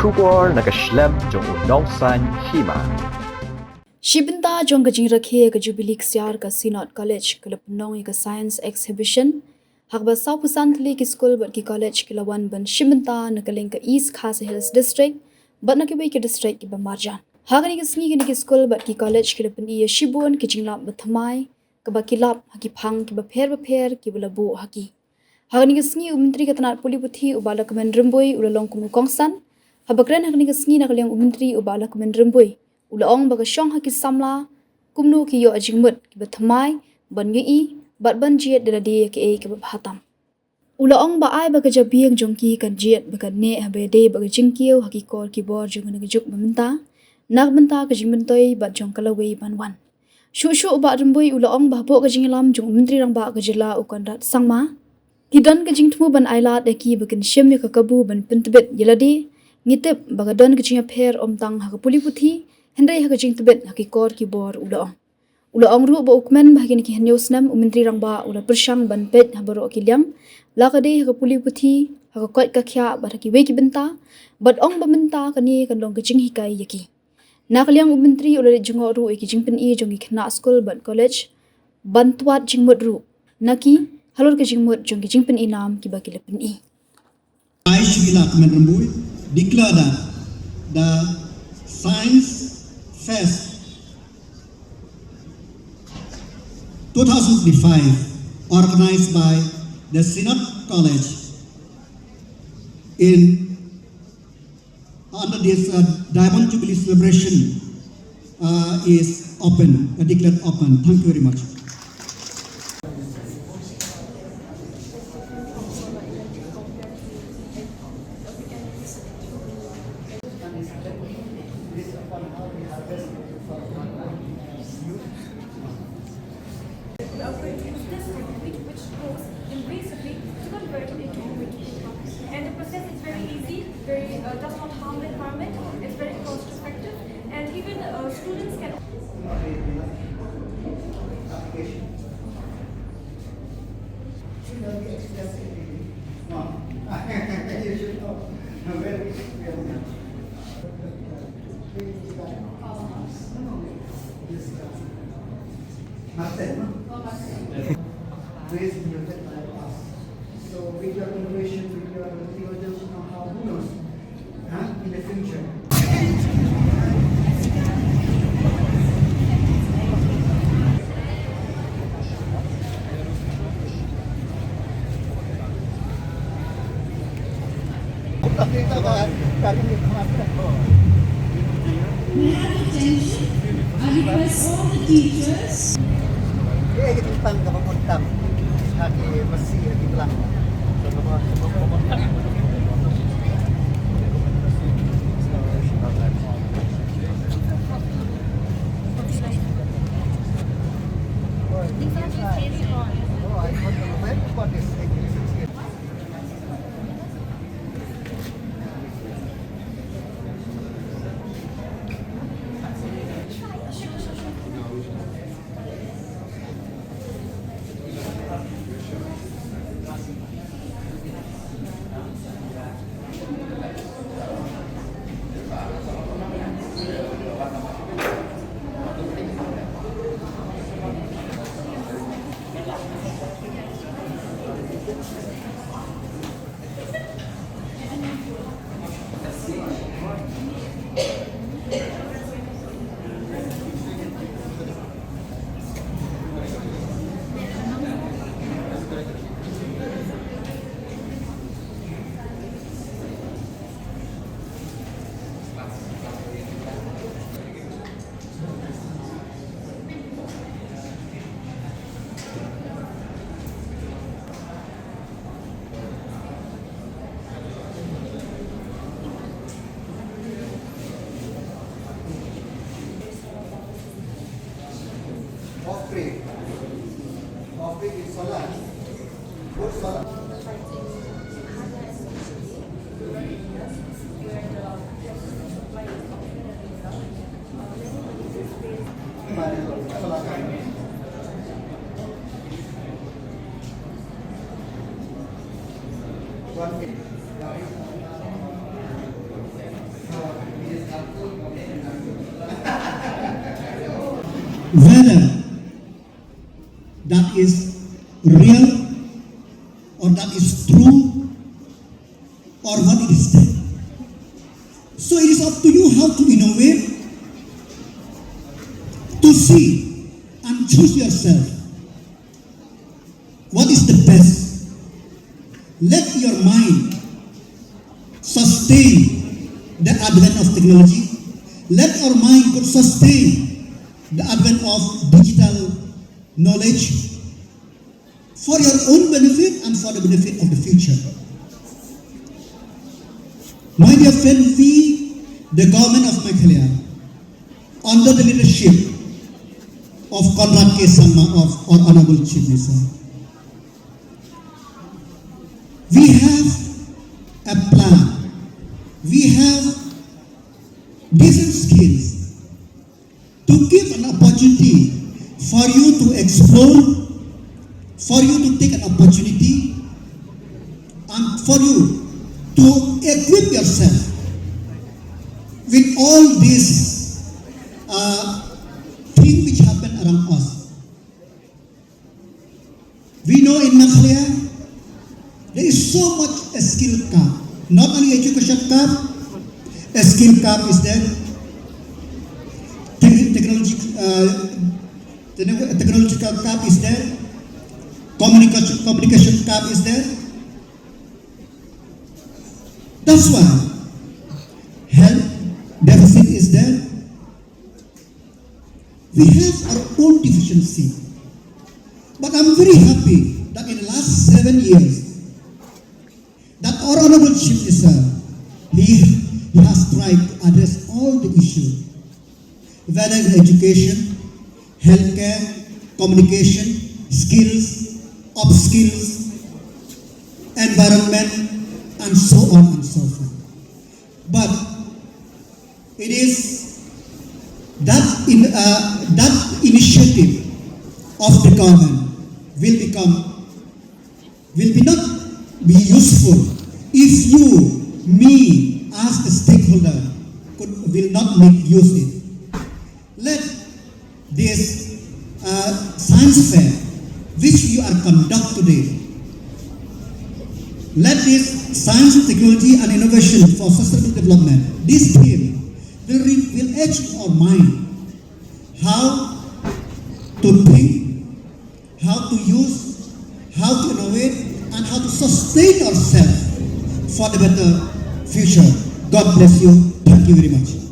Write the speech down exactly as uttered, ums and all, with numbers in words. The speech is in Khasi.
Khubor na ka shlem jong u nongsaiñ hima. Shi bynta jong ka jingrakhe ka Jubilee Ksiar ka Synod College ka la pynlong ïa ka Science Exhibition ha kaba sawphew san tylli ki skul bad ki college ki la wan ban shim bynta na ka liang ka East Khasi Hills District bad na kiwei ki district kiba marjan. Ha kane ka sngi kine ki skul bad ki college ki la pyni ïa shibun ki jinglap bathymmai kaba ki lap ha ki phang kiba pher bapher kiba la buh ha ki. Ha kane ka sngi u Myntri ka tnat pule puthi u Bah Lahkmen Rymbui u la long kum u kongsan haba kren ha kane ka sngi na ka liang u Myntri u Bah Lahkmen Rymbui u la ong ba ka shong ha ki samla kumno ki ïoh jingmut kiba thymmai ban ïohi bad ban jied da lade ïa kaei kaba bha tam. U la ong ba ai ba ka jabieng jong ki kan jied ba kan neh haba ïadei bad ka jingkiew ha ki kor ki bor jong kane ka juk ba mynta na ka bynta ka jingmyntoi bad jong ka lawei ban wan. Shuh shuh u Bah Rymbui u la ong ba hapoh ka jingïalam jong u Myntri Rangbah ka jylla u Conrad Sangma ki don ka jingthmu ban ailad ïa ki ba kin shim ïa ka kabu ban pyntbit ïa lade. Ngi tip ba ka don ka jingïapher ym tang ha ka pule puthi hynrei ha ka jingtbit ha ki kor ki bor, u la ong. U la ong ruh ba u kmen ba ha kine ki hynñiew snem u Myntri Rangbah u la pyrshang ban peit ha baroh ki liang, la ka dei ha ka pule puthi, ha ka koit ka khiah bad ha kiwei ki bynta, bad ong ba mynta kane kan long ka jinghikai ïa ki. Na ka liang u Myntri u la leit jngoh ruh ïa ki jingpyni jong ki khynnah skul bad college ban twad jingmut ruh na ki halor ka jingmut jong ki jingpyni nam kiba ki la pyni. I, Shri Lahkmen Rymbui, declare that the Science Fest two thousand twenty-five, organized by the Synod College in under this, uh, Diamond Jubilee celebration, uh, is open, uh, declared open. Thank you very much. We are going to use this technique, which goes in ways of being to convert it into a way. And the process is very easy, very, uh, does not harm the environment, it's very cost effective, and even, uh, students can. Martin, no? Oh, Martin. Please be your head like us. So with your innovation, with your theologians, you know how, who knows? Huh? In the future. May I have attention? I request all the teachers. Offering. Offering is salat. Good salat. Whether that is real or that is true or what it is there. So it is up to you how to innovate, to see and choose yourself what is the best. Let your mind sustain the advent of technology. Let your mind could sustain the advent of digital knowledge for your own benefit and for the benefit of the future. My dear friend, we, the government of Meghalaya, under the leadership of Conrad K Sangma, of our Honorable Chief Minister, we have a plan. We have different schemes to give an opportunity for you to explore, for you to take an opportunity, and for you to equip yourself with all these uh, things which happen around us. We know in Meghalaya there is so much a skill gap, not only education gap, a skill gap is there, tech- technology, uh, technological gap is there, communication communication gap is there. That's why health deficit is there. We have our own deficiency. But I'm very happy that in the last seven years, that our Honorable Chief Minister, he, he has tried to address all the issues, whether in education, healthcare, communication, skills, upskills, environment, and so on and so forth. But it is that in uh, that initiative of the government will become will be not be useful if you, me, as a stakeholder, could will not make use it. Let this uh, science fair, which you are conduct today, let this science, technology, and innovation for sustainable development. This theme will re- will etch in our mind how to think, how to use, how to innovate, and how to sustain ourselves for the better future. God bless you. Thank you very much.